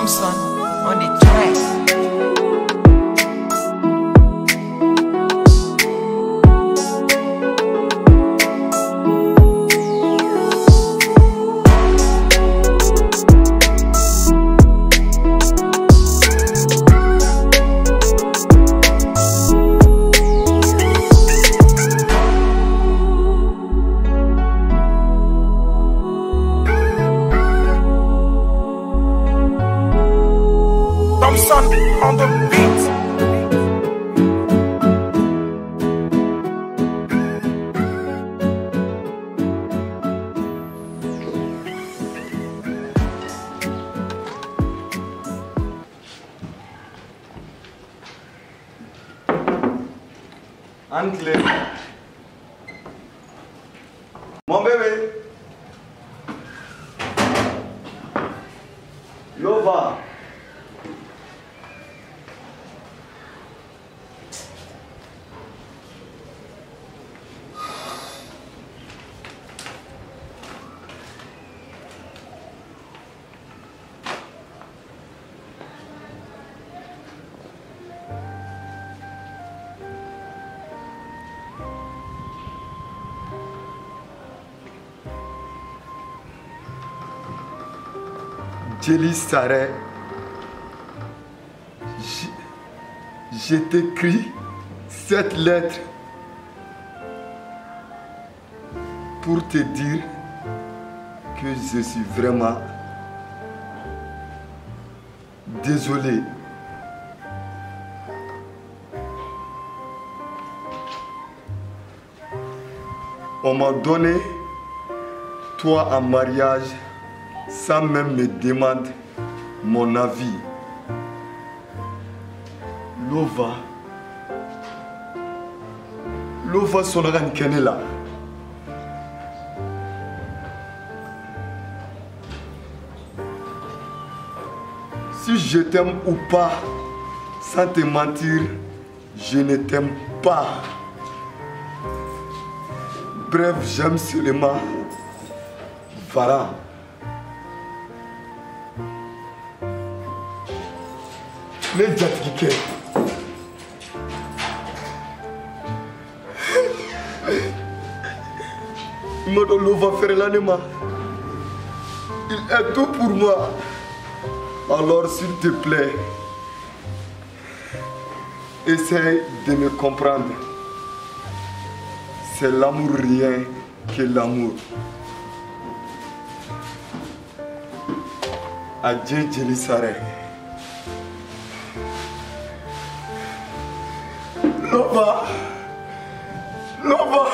Thompson on the track. Thompson on the beat. Uncle, mon bébé, Lova. Djeli Saré, je t'écris cette lettre pour te dire que je suis vraiment désolé. On m'a donné toi en mariage sans même me demander mon avis. Lova, Lova sɔnna ka nin kɛ ne la. Si je t'aime ou pas, sans te mentir, je ne t'aime pas. Bref, j'aime seulement Vara. Ne jatigikɛ. I m'a dɔn Lova fɛrɛla ne ma. Il est tout pour moi. Alors s'il te plaît, essaye de me comprendre. C'est l'amour rien que l'amour. Adieu Djeli Saré. Lova, Lova.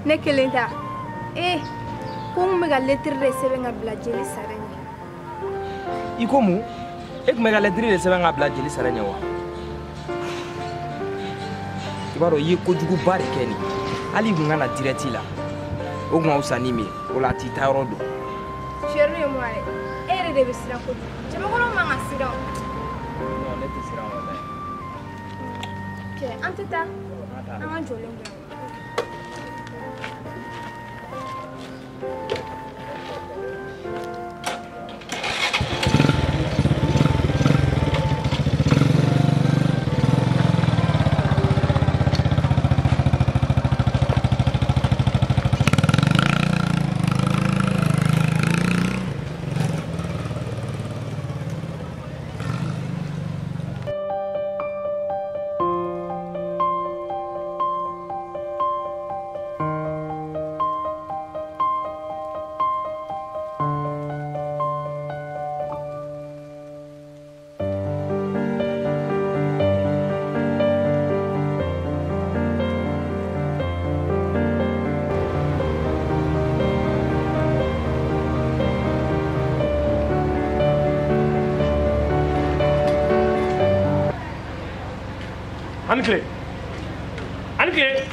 Ne kelen ta eh ko n bɛ ka lettre de sɛbɛn ka bila Djeli Saré ɲɛ. I ko mun? E tun bɛ ka lettre de sɛbɛn ka bila Djeli Saré ɲɛ wa? I b'a dɔn i ye kojuguba de kɛ nin. Hali i kun ka na direct la. O kun ka fisa ni min ye. O la a t'i taayɔrɔ dɔn. Chérie ye mun ye dɛ? E yɛrɛ de bɛ siran kojugu. Cɛbakɔrɔ man ka siran o. Non, ne tɛ siran walayi. Cɛ an tɛ taa. An ka jɔlen bɔ yan. Ani tile. Ani tile.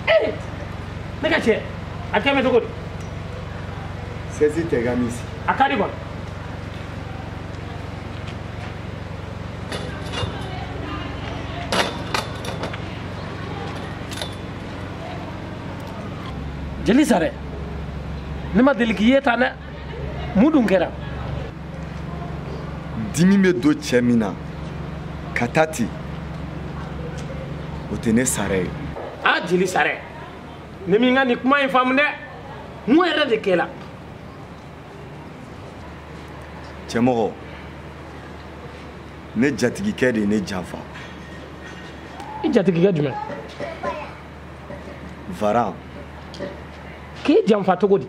Eh! Ne ka cɛ, a kɛ bɛ cogo di? Sɛsi tɛ ka min sigi. A ka di kɔni. Jeli Sare, ne ma deli k'i ye tan dɛ. Mun dun kɛra? Dimi bɛ don cɛ min na ka taa ten, o tɛ ne Sare ye. Ah Jeli Sare, ne m'i ka nin kuma in faamu dɛ. Mun yɛrɛ de kɛra? Cɛmɔgɔ, ne jatigikɛ de ye ne janfa. I jatigikɛ jumɛn? Varan. K'e janfa cogo di?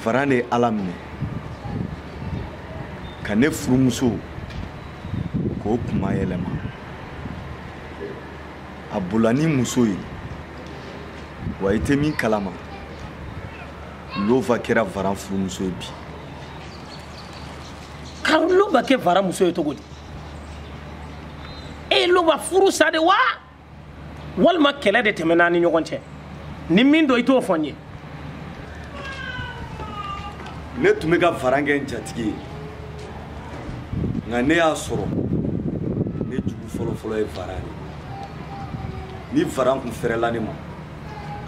Varan de ye Ala minɛ ka ne furumuso k'o kuma yɛlɛma. A bolila ni muso ye, wa i tɛ min kalama, Lova kɛra Varan furumuso ye bi. Ka Lova kɛ Varan muso ye cogo di? E ye Lova furu sa de wa? Walima kɛlɛ de tɛmɛna an ni ɲɔgɔn cɛ? Ni min don i t'o fɔ n ye. Ne tun bɛ ka Varan kɛ n jatigi ye, nka ne y'a sɔrɔ ne jugu fɔlɔfɔlɔ ye Varan ye. Ni Varan kun fɛrɛla ne ma,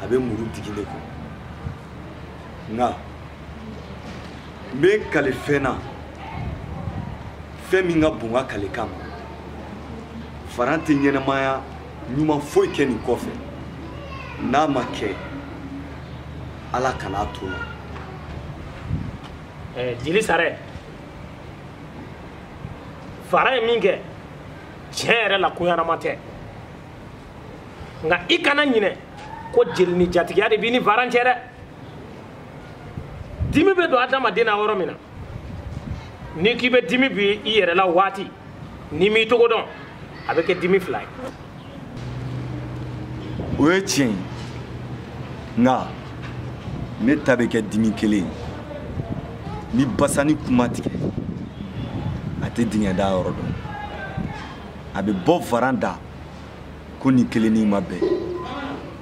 a bɛ muru digi ne kun. Nka n bɛ n kale fɛn na, fɛn min ka bon n ka kalekan ma. Varan tɛ ɲɛnɛmaya ɲuman foyi kɛ nin kɔfɛ. N'a ma kɛ, Ala kan'a to n na. Jeli Sare, Varan ye min kɛ, tiɲɛ yɛrɛ la ko ɲɛnama tɛ. Nka i kana ɲinɛ ko jeli ni jatigiya de b'i ni Varan cɛ dɛ. Dimi bɛ don adamaden na yɔrɔ min na, n'i k'i bɛ dimi bi i yɛrɛ la waati, n'i m'i togo dɔn, a bɛ kɛ dimi fila ye. O ye tiɲɛ ye, nka ne ta bɛ kɛ dimi kelen ye. Ni basani kuma tigɛ, a tɛ dingɛ da yɔrɔ dɔn. A bɛ bɔ Varan da ko nin kelennin ma bɛn.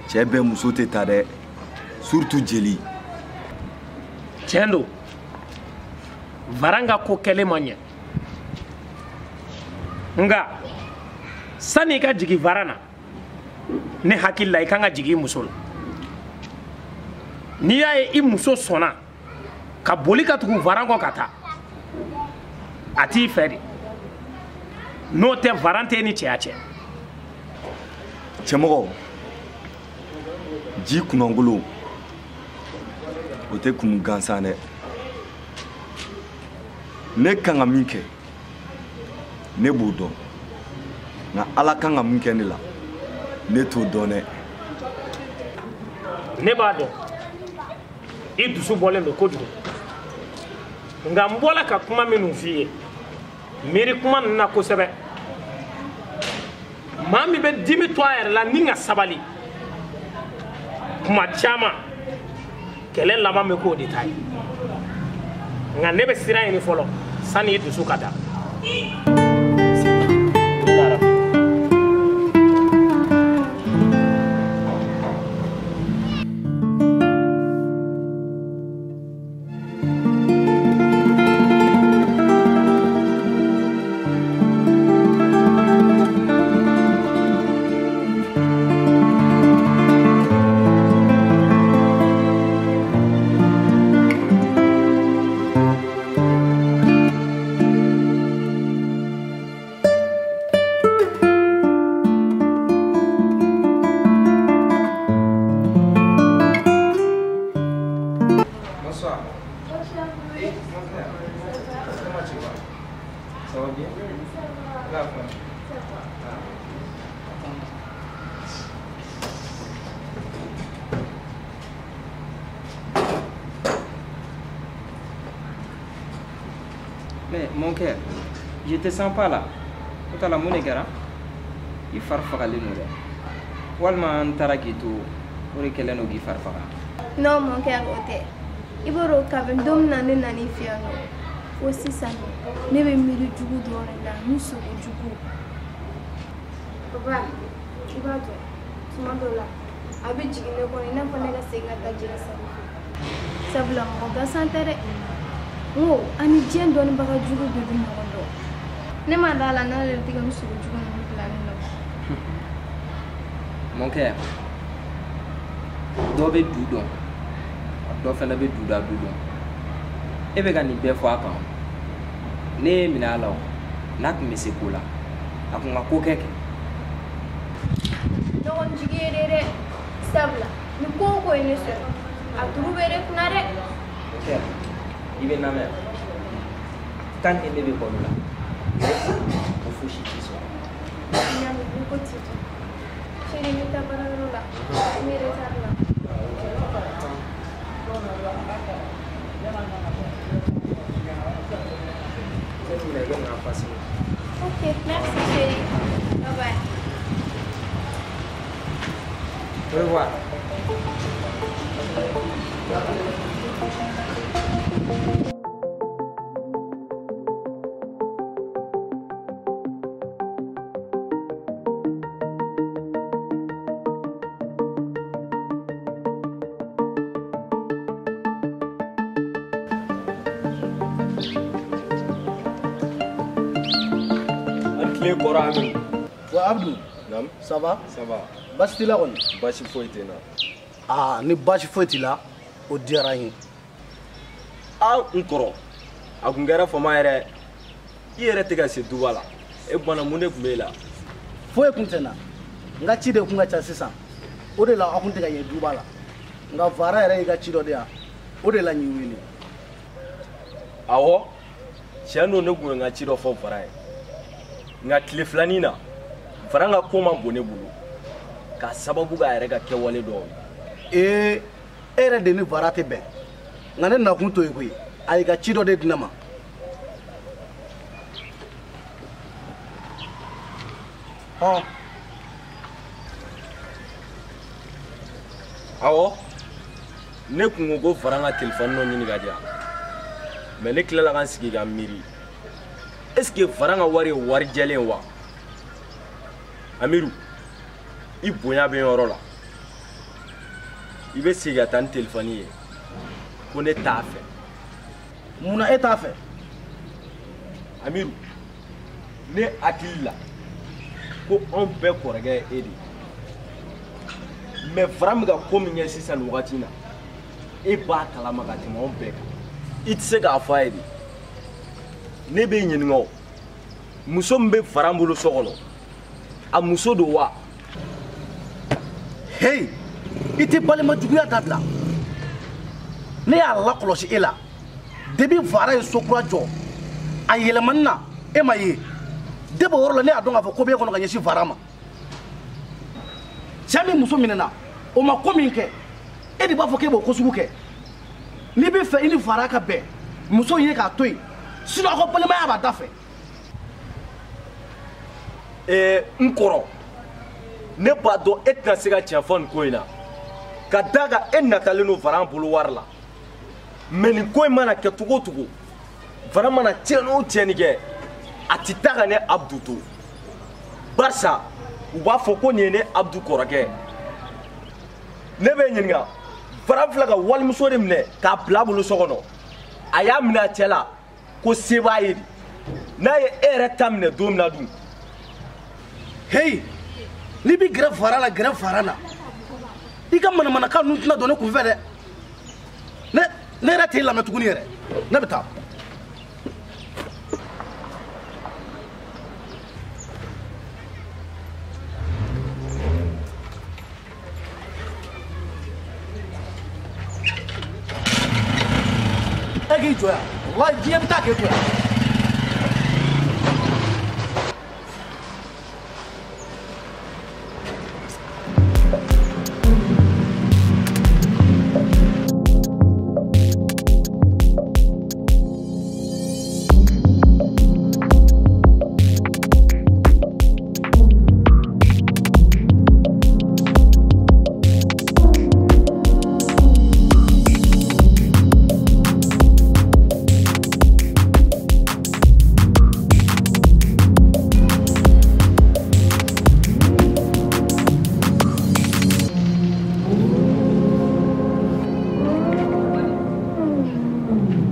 Cɛ bɛɛ muso tɛ ta dɛ, surtout jeli. Tiɲɛ don, Varan ka ko kɛlen ma ɲɛ. Nka sani i ka jigin Varan na, ne hakili la i kan ka jigin i muso la. N'i y'a ye i muso sɔnna ka boli ka tugu Varan kɔ ka taa, a t'i fɛ de. N'o tɛ Varan t'e ni cɛya cɛ. Cɛmɔgɔ, ji kunnangolo o tɛ kumu gansan dɛ. Ne kan ka min kɛ, ne b'o dɔn. Nka Ala kan ka min kɛ ne la, ne t'o dɔn dɛ. Ne b'a dɔn i dusu bɔlen don kojugu, nka n bɔla ka kuma minnu f'i ye, miiri kuma ninnu na kosɛbɛ. Maa min bɛ dimi to a yɛrɛ la ni ka sabali, kuma caman kɛlɛ laban bɛ k'o de ta ye. Nka ne bɛ sira ɲini fɔlɔ sanni i dusu ka da. Mais mon cœur, je te sens pas là. O la mun de kɛra? I fari fagalen don dɛ. Walima n taara k'i to, o de kɛlen don k'i fari faga. Non mon cœur, o tɛ. I b'a dɔn kabini don min na ne nan'i fɛ yan nɔ, fo sisan nɔ, ne bɛ miiri jugu dɔrɔn de la, ni sogo jugu. Papa, i b'a dɔn tuma dɔw la a bɛ jigin ne kɔnɔ i n'a fɔ ne ka segin ka taa jeli sari fɛ. Sabula mɔgɔ gansan tɛ dɛ. N ko ani diɲɛ dɔnnibaga jugu bɛɛ bɛ ɲɔgɔn dɔn. Ne ma d'a la n'ale de tɛ ka nin sogo jugu ninnu bila ne nɔ. Mon cœur, dɔ bɛ du dɔn, dɔ fana bɛ duda du dɔn. E bɛ ka nin bɛɛ fɔ a kan. Ne ye minɛ a la o, n'a tun bɛ se ko la, a kun ka ko kɛ kɛ. Ne kɔni jigi ye de dɛ. Sabula ni ko o ko ye ne sɔrɔ, a turu bɛ ne kunna dɛ. Mon cœur, i bɛ n lamɛn. Tant que ne bɛ balo la, o fosi t'i sɔrɔ. N y'a mɛn, ni ko t'i jɔ. Chérie, n bɛ taa baarayɔrɔ la. N bɛ retard la. Ok, merci chérie. Bye bye. Au revoir. Kɔrɔ Amidu. Wa Abdou. Naam. Ça va? Ça va. Baasi t'i la kɔni? Baasi foyi tɛ n na. Aa ni baasi foyi t'i la, o diyara n ye. Aa n kɔrɔ, a kun kɛra fama yɛrɛ. I yɛrɛ tɛ ka se duba la. E bana mun de tun b'e la? Foyi kun tɛ n na. N ka ci de kun ka ca sisan. O de la aw kun tɛ ka ɲɛ duba la. Nka Vara yɛrɛ y'i ka ci dɔ di yan. O de la n y'i wele. Awɔ, tiɲɛ don ne kun ye n ka ci dɔ fɔ Vara ye. Nka tile filanin na, Vara ka ko ma bon ne bolo k'a sababu k'a yɛrɛ ka kɛwale dɔw ye. Ee, e yɛrɛ de ni Vara tɛ bɛn. Nka ne nakun t'o ye koyi. A y'i ka ci dɔ de di ne ma. Hɔn. Awɔ, ne kun ko ko Vara ka telefɔni dɔ ɲini ka di yan. Mais ne tilala ka n sigi ka miiri. Est-ce que Vara ka wari ye wari jɛlen ye wa? Amidu, i bonya bɛ yɔrɔ la. I bɛ segin ka taa ni telefɔni ye. Ko ne t'a fɛ. Munna e t'a fɛ? Amidu, ne hakili la ko anw bɛɛ kɔrɔkɛ ye e de ye. Mais Vara bɛ ka ko min kɛ sisan nin wagati in na, e b'a kalama ka tɛmɛ anw bɛɛ kan. I tɛ se k'a fɔ a ye de. Ne b'e ɲininka o, muso min bɛ Vara bolo so kɔnɔ, a muso don wa? Hey, i tɛ balima juguya dabila. Ne y'a lakɔlɔsi e la. Depuis Vara ye so kura jɔ, a yɛlɛmani na e ma ye. Depuis o yɔrɔ la ne y'a dɔn k'a fɔ ko b'e kɔnɔ ka ɲɛsin Vara ma. Cɛ min muso minɛna, o ma ko min kɛ, e de b'a fɔ k'e b'o ko sugu kɛ. N'i bɛ fɛ i ni Vara ka bɛn, muso in ye k'a to yen. Sinon aw ka balimaya b'a da fɛ. N kɔrɔ, ne b'a dɔn e tɛna se ka tiɲɛ fɔ nin ko in na. Ka d'a kan e natalen don Vara bolo wari la. Mais nin ko in mana kɛ cogo o cogo, Vara mana tiɲɛni o tiɲɛni kɛ, a tɛ taa ka ne Abdou to. Barisa u b'a fɔ ko nin ye ne Abdou kɔrɔkɛ ye. Ne b'e ɲininka, Vara filɛ ka walimuso de minɛ k'a bila a bolo so kɔnɔ. A y'a minɛ a cɛ la. Ko se b'a ye de. N'a ye e yɛrɛ ta minɛ don min na dun. Hey, n'i bɛ gɛrɛ Vara la, gɛrɛ Vara la. I ka manamanakan ninnu tɛna don ne kun fɛ dɛ. Ne yɛrɛ t'e lamɛn tuguni yɛrɛ. Ne bɛ taa. E k'i jɔ yan. Wallahi diɲɛ bɛ taa k'e to yan.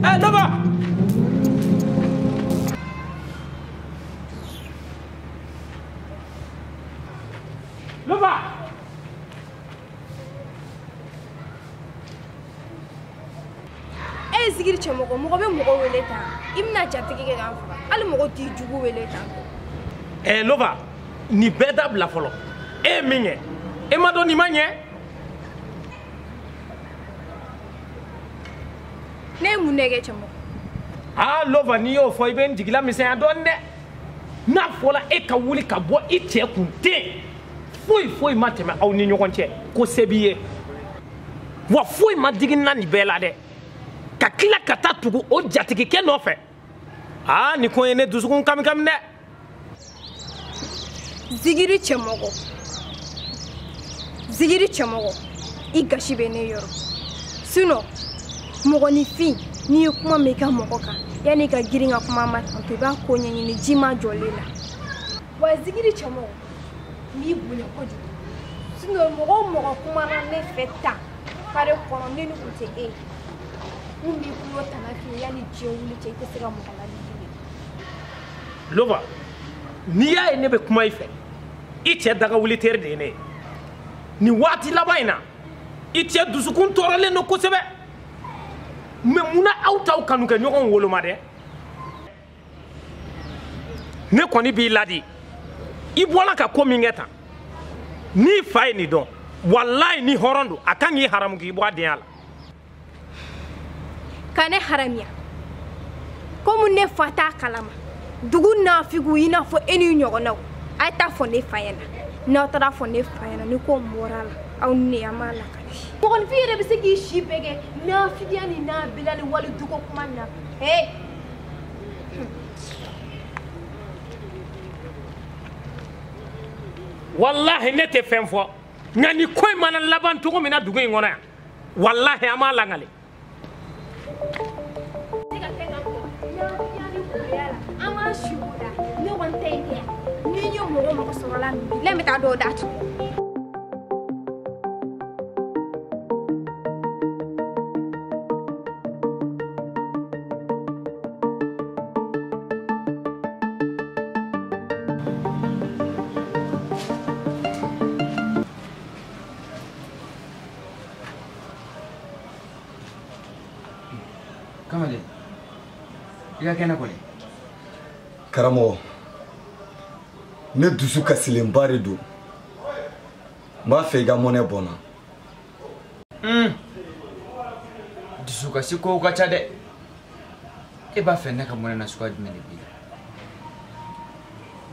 Ɛ Lova. Lova. E ye zigiri cɛ mɔgɔ mɔgɔ bɛ mɔgɔ wele tan i bɛna jatigi kɛ k'an faga hali mɔgɔ t'i jugu wele tan. Ɛ Lova nin bɛɛ dabila fɔlɔ e ye min kɛ e ma dɔn nin ma ɲɛ. Ne ye mun de kɛ cɛmɔgɔ? Aa Lova n'i y'o fɔ i bɛ n jigila misɛnya dɔɔni dɛ. N'a fɔra e ka wuli ka bɔ i cɛ kun ten foyi foyi ma tɛmɛ aw ni ɲɔgɔn cɛ ko se b'i ye wa foyi ma digi n na nin bɛɛ la dɛ ka tila ka taa tugu o jatigikɛ nɔfɛ aa nin ko ye ne dusukun kami kami dɛ. Zigiri cɛmɔgɔ zigiri cɛmɔgɔ i gasi bɛ ne yɔrɔ sinon mɔgɔninfin n'i ye kuma mɛn i ka mɔgɔ kan yanni i ka girin ka kuma ma tantɔ i b'a ko ɲɛɲini ji ma jɔlen la wa zigiri cɛmɔgɔ n b'i bonya kojugu sinon mɔgɔ o mɔgɔ kumana ne fɛ tan kare kɔnɔ ne ni o tɛ e ye mun b'i kulo tana f'i ye yanni diɲɛ wuli cɛ i tɛ se ka mɔgɔ ladi bilen. Lova n'i y'a ye ne bɛ kuma i fɛ i cɛ daga wuli teri de ye ne ye nin waati laban in na i cɛ dusukun tɔɔrɔlen don kosɛbɛ mɛ munna aw t'aw kanu kɛ ɲɔgɔn woloma dɛ. Ne kɔni b'i ladi i bɔla ka ko min kɛ tan n'i fa ye nin dɔn walayi ni hɔrɔn don a kan k'i haramu k'i bɔ a denya la. Ka ne haramiya komi ne fa t'a kalama dugu nafigiw i n'a fɔ e n'i ɲɔgɔnnaw a ye taa fɔ ne fa ɲɛna n'aw taara fɔ ne fa ɲɛna ni ko bɔra a la aw ni ne an b'a lakali. Mɔgɔninfin yɛrɛ bɛ se k'i si bɛɛ kɛ nafigiya ni nabila ni wali duko kuma na he. Walahi ne tɛ fɛn fɔ nka nin ko in mana laban cogo min na dugu in kɔnɔ yan walahi an b'a lakali. An b'an si o la ne kɔni ta in tɛ yan ni n ye mɔgɔ mɔgɔ sɔrɔ la bi ne bɛ taa dɔw datugu. Kamalen, i ka kɛnɛ kɔni. Karamɔgɔ, ne dusu kasilenba de don. N b'a fɛ i ka mɔnɛ bɔ n na. Dusukasi kow ka ca dɛ. E b'a fɛ ne ka mɔnɛ nasuguya jumɛn de b'i la?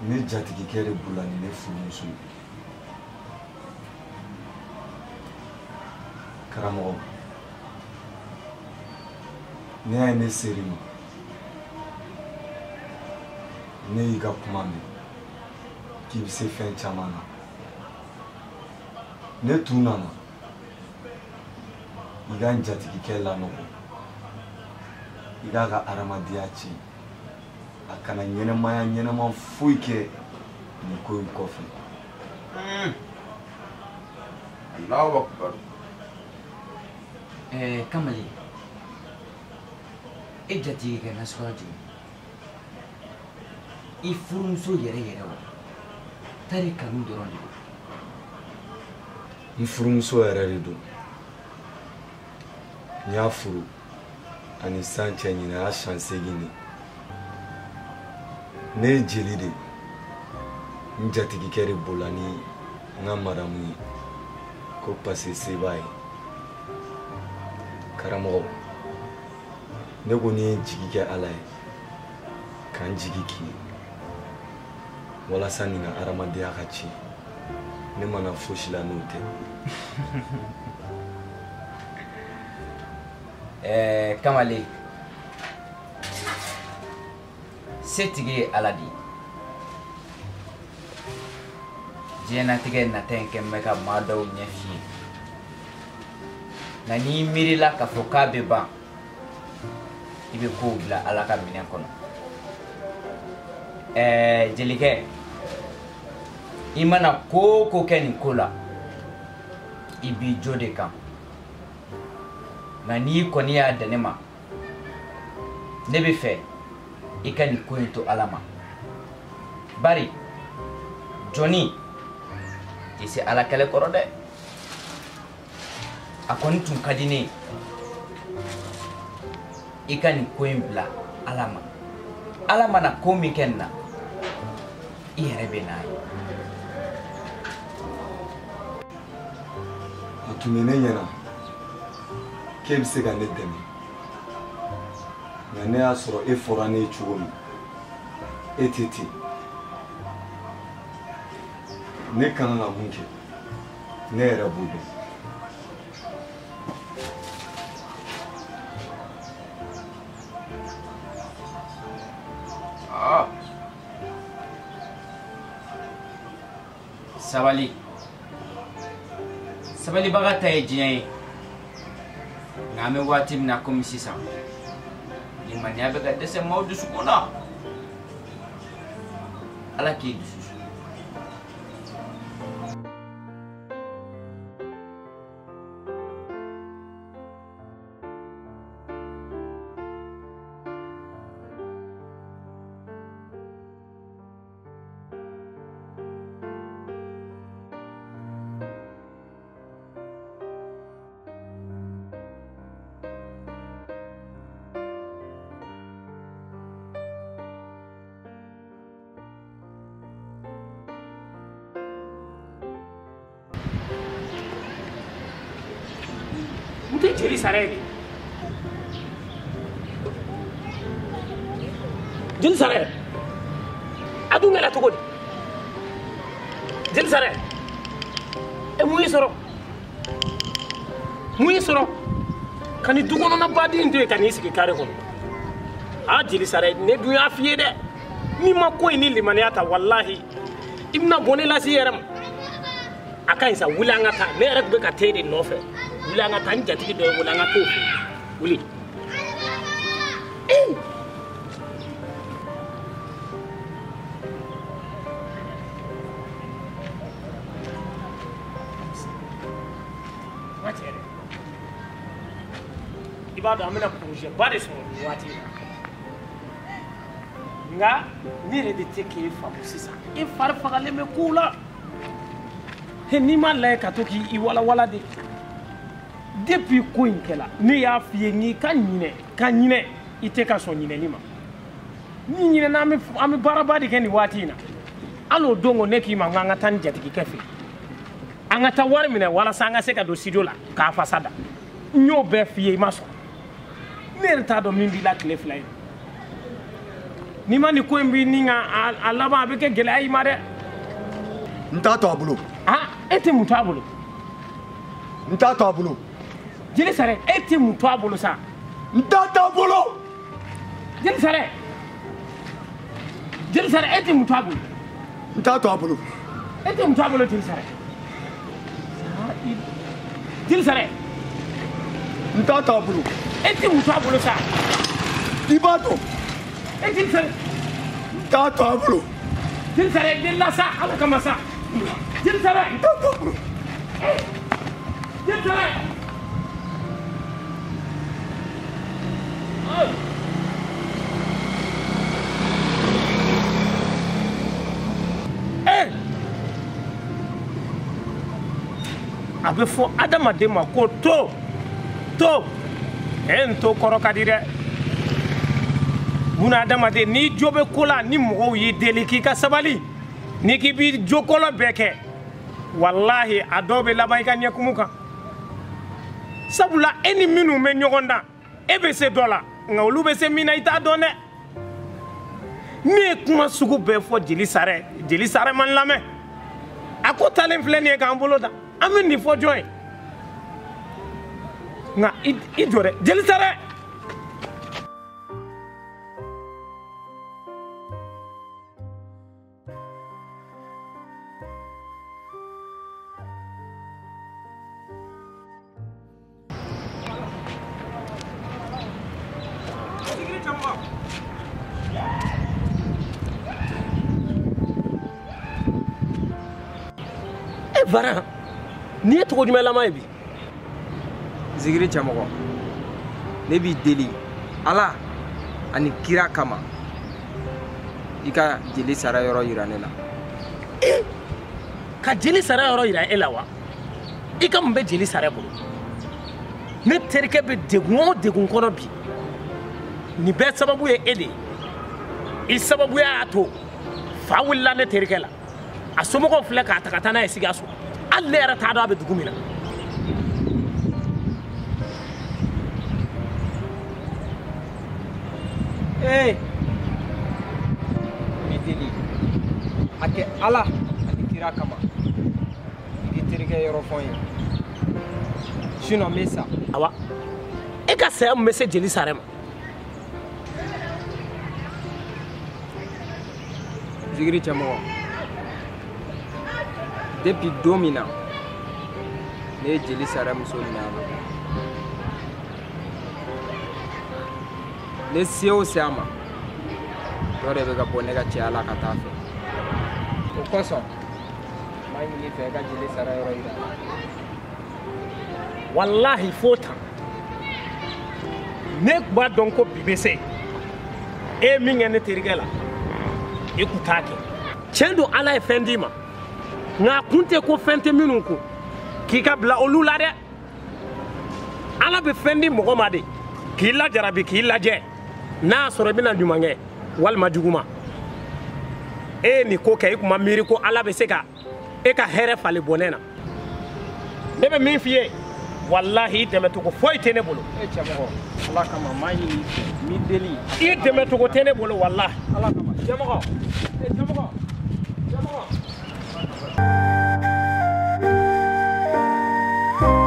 Ne jatigikɛ de bolila ni ne furumuso ye. Karamɔgɔ, ne y'a ye ne ser'i ma. Ne y'i ka kuma mɛn k'i bɛ se fɛn caman na. Ne tun nana i ka n jatigikɛ lanɔgɔ i k'a ka hadamadenya tiɲɛ a kana ɲɛnɛmaya ɲɛnɛma foyi kɛ nin ko in kɔfɛ. Alahu akibaru. Kamalen, e jatigikɛ nasuguya jumɛn? I furumuso yɛrɛ yɛrɛ wa? Tari kanu dɔrɔn de don. N furumuso yɛrɛ de don. N y'a furu ani san cɛ ɲinɛ a y'a san 8 de. Ne ye jeli de ye. N jatigikɛ de bolila ni n ka madamu ye ko parce que se b'a ye. Karamɔgɔ, ne ko ni ye n jigi kɛ Ala ye ka n jigi k'i ye walasa nin ka hadamadenya ka tiɲɛ ne ma na fosi la n'o tɛ. Kamalen, setigi ye Ala de ye. Diɲɛnatigɛ nata in kɛn bɛ ka maa dɔw ɲɛ f'i ye. Nka n'i miirila k'a fɔ k'a bɛ ban, i bɛ kow bila Ala ka minɛn kɔnɔ. Jelikɛ, i mana ko o ko kɛ nin ko la, i b'i jo de kan. Nka n'i kɔni y'a dan ne ma, Ne bɛ fɛ i ka nin ko in to Ala ma. Bari jɔnni tɛ se Ala kɛlɛ kɔrɔ dɛ. A kɔni tun ka di ne ye i ka nin ko in bila Ala ma. Ala mana ko min kɛ nin na, i yɛrɛ bɛ n'a ye. A tun bɛ ne ɲɛna k'e bɛ se ka ne dɛmɛ. Nka ne y'a sɔrɔ e fɔra ne ye cogo min, e tɛ ten. Ne ka kan ka mun kɛ, ne yɛrɛ b'o dɔn. Sabali. Sabalibaga ta ye diɲɛ ye. Nka an bɛ waati min na komi sisan, limaniya bɛ ka dɛsɛ maaw dusukun na. Ala k'i dusu suma. Jeli sara ye de. Jeli sara ye. A dun kɛra cogo di? Jeli sara ye. E mun y'i sɔrɔ? Mun y'i sɔrɔ? Ka nin du kɔnɔna baden in to yen ka n'i sigi kare kɔnɔ. Aa jeli sara ye, ne dun y'a f'i ye dɛ. N'i ma ko in ni limaniya ta walahi i bɛna bɔnɛ lase i yɛrɛ ma. A ka ɲi sa, wuli an ka taa. Ne yɛrɛ tun bɛ ka t'e de nɔfɛ. Wuli an ka taa, n jatigi dɔ ye wele, an ka t'o fɛ. Wuli. N ka cɛ dɛ, i b'a dɔn an bɛna projet ba de sɔrɔ nin waati in na. Nka ne yɛrɛ de tɛ k'e faamu sisan. E fari fagalen bɛ kow la. N'i m'a lajɛ ka to k'i walawala de. Depuis ko in kɛla, ne y'a f'i ye n'i ka ɲinɛ ka ɲinɛ i tɛ ka sɔn ɲinɛni ma. Ni ɲinɛna an bɛ baaraba de kɛ nin waati in na. Hali o don ko ne k'i ma n ko an ka taa ni jatigikɛ fɛ yen. An ka taa wari minɛ walasa an ka se ka don studio la k'a fasa da. N y'o bɛɛ f'i ye i ma sɔn. Ne yɛrɛ t'a dɔn min b'i la tile fila in. N'i ma nin ko in b'i ni ka a laban a bɛ kɛ gɛlɛya y'i ma dɛ. N t'a to a bolo. Ah, e tɛ mun to a bolo? N t'a to a bolo. Jeli Sare, e tɛ mun to a bolo sa? N t'a to a bolo. Jeli Sare, Jeli Sare, e tɛ mun to a bolo? N t'a to a bolo. E tɛ mun to a bolo Jeli Sare? Jeli Sare. N t'a to a bolo. E tɛ mun to a bolo sa? I b'a dɔn. E Jeli Sare. N t'a to a bolo. Jeli Sare, den la sa, Ala kama sa. Jeli Sare. N t'a to a bolo. Jeli Sare. A bɛ fɔ adamaden ma ko to to e n to kɔrɔ ka di dɛ. Buna adamaden n'i jo bɛ ko la ni mɔgɔw y'i deli k'i ka sabali n'i k'i b'i jokɔlɔ bɛɛ kɛ walahi a dɔw bɛ laban i ka ɲɛkumu kan. Sabula e ni minnu bɛ ɲɔgɔn dan e bɛ se dɔ la nka olu bɛ se min na i t'a dɔn dɛ. Ne ye kuma sugu bɛɛ fɔ Jeli Sare, Jeli Sare man lamɛn. A ko talen filɛ nin ye k'an bolo da. An bɛ nin fɔ jɔn ye? Nka i jɔ dɛ Jeli Sare. E Varan, n'i ye tɔgɔ jumɛn lama ye bi? Zigiri cɛmɔgɔ, ne b'i deli Ala ani kira kama i ka jeli sara yɔrɔ yira ne la. Ka jeli sara yɔrɔ yira e la wa? I ka mun bɛ jeli sara bolo? Ne terikɛ bɛ degun o degun kɔnɔ bi, nin bɛɛ sababu ye e de ye. I sababuya y'a to fa wulila ne terikɛ la, a somɔgɔw filɛ k'a ta ka taa n'a ye Sikaso. Hali ne yɛrɛ t'a dɔn a bɛ dugu min na. Ee, n b'i deli, a kɛ Ala ani kira kama, i k'i terikɛ yɔrɔ fɔ n ye, sinon n bɛ sa. Awa, e ka saya mun bɛ se jeli sara ma? Zikiri cɛmɔgɔ, depuis don min na ne ye jeli sara muso minɛ a la, ne se o se a ma, dɔ de bɛ ka bɔ ne ka cɛya la ka taa fɛ. O kosɔn n b'a ɲini i fɛ i ka jeli sara yɔrɔ yira n na. Walahi fo tan, ne tun b'a dɔn ko bi bɛ se. E ye min kɛ ne terikɛ la, i kun t'a kɛ. Tiɲɛ don, Ala ye fɛn d'i ma, nka a kun tɛ ko fɛn tɛ minnu kun k'i ka bila olu la dɛ. Ala bɛ fɛn di mɔgɔ ma de k'i lajarabi, k'i lajɛ n'a y'a sɔrɔ i bɛna ɲuman kɛ walima juguman. E ye nin ko kɛ, i kun ma miiri ko Ala bɛ se ka e ka hɛrɛ falen bɔnɛ na. Ne bɛ min f'i ye, walahi i dɛmɛcogo foyi tɛ ne bolo. E cɛmɔgɔ, Ala kama n b'a ɲini i fɛ, n b'i deli. I dɛmɛcogo tɛ ne bolo walahi. Ala kama cɛmɔgɔ, e cɛmɔgɔ, cɛmɔgɔ.